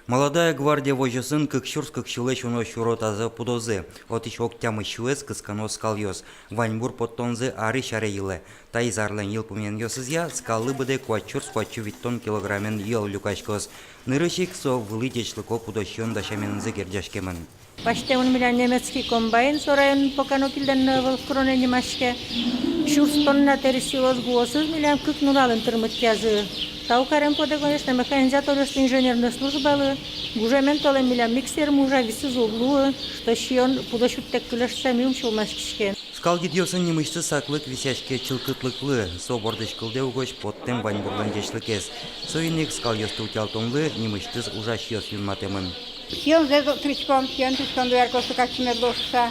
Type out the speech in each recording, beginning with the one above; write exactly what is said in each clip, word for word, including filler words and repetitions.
«Молодая гвардия» возёсын кык сюрс кык сюлэсь уно сюро тазэ пудозы. Отысь ог тямыс сюэз кыскано скалъёс. Ваньбур поттонзы арысь аре йылэ. Таиз арлэн йылпумъянъёсызъя, скаллы быдэ куать сюрс куать сю витьтон килограммен йӧл люкаськоз. Нырысь ик со вылӥ ӟечлыко пудо сиён дасяменызы герӟаськемын. Басьтэмын милям немецкий комбайн, со районын пока нокильдэн но ӧвӧл, «Кронэ» нимаське. Сюрс тонна тырысь сюроз гуосыз милям кык нуналын тырмытъязы. Тау карем потэ, конечно, механизаторъёслы, инженерной службалы. Гужемен толэм милям миксермы ужа, висыз уг луы, что сиён пудо сюдтэк кыле шуса, ми ум сюлмаськиське. Скал гидъёсын нимысьтыз саклык висъяське чылкытлыклы. Со бордысь кылдэ угось поттэм ваньбурлэн ӟечлыкез. Соин ик скалъёсты утялтонлы нимысьтыз ужасьёс юнматэмын. Сиёнзэ тыриськом, сиён тыриськом, дояркаослы кадь мед луоз шуса,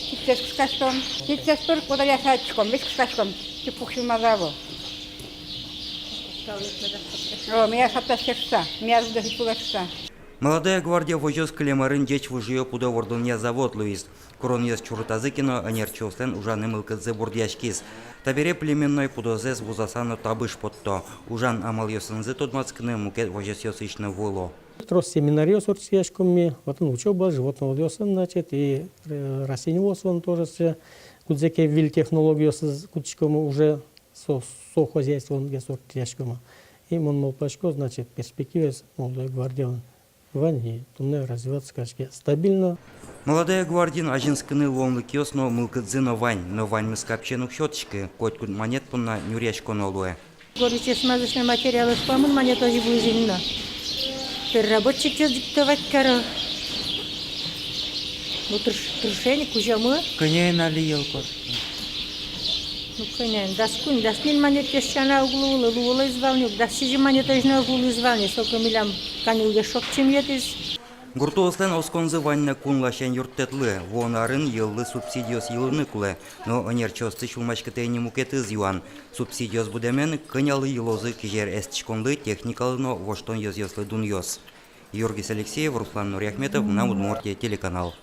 ситсэс кыскаськом. Ситсэс пыр куддыръя садиськом, весь кыскаськом, чепух сюлмазы ӧвӧл. О, мияз саптаське шуса, мияз уд дышетскы шуса. «Молодая гвардия» возёс кылем арын ӟеч выжыё пудо вордонъя завод луиз. Куронъёс чурытазы ке но, ӧнерчиослэн ужаны мылкыдзы бурдъяськиз. Табере племенной пудозэс вузаса но табыш потто. Ужан амалъёсынызы тодматскыны мукет возёсъёсысь но вуыло. Трос семинаръёс ортчытъяськом ми, отын учёба животноводъёсын, значит, и, э, растениеводствоын тоже, кудзэ ке выль технологиосыз кутӥськом, уже со, со хозяйствоын гес ортчытъяськом. И мон малпасько, значит, перспективаез «Молодой гвардиялэн» вань, и туннэ развиваться кариське стабильно. «Молодая гвардиын» азинскыны луонлыкъёс но, мылкыдзы но вань, но ваньмыз капчиен уг сётӥськы, котькуд манет понна нюръяськоно луэ. Горючей, смазочной материалъёс пӧрмын манет озьы вуиз ини но. Переработчикъёс диктовать каро. Ну, тырш-, тыршем ини, кузёмы. Кӧня ини али йӧл куартэ? Ну, кӧня ини, дас куинь, дас ньыль манетъёс сяна уг луылы, луылӥз вал ни ук, дас сизьым манетозь но уг луылӥз вал ни, соку милям каньылгес шокчим йӧтӥз. Гуртоослэн осконзы вань на кун ласянь юрттэтлы. Вуоно арын йӧллы субсидиос йылыны кулэ, но ӧнерчиосты сюлмаськытэ ини мукетыз юан. Субсидиос будэмен, кӧнялы йылозы кизер эстӥськонлы, техникалы но воштон ёзъёслы дунъёс. Юргис Алексеев, Руслан Нуриахметов, «Мынам Удмуртие» телеканал.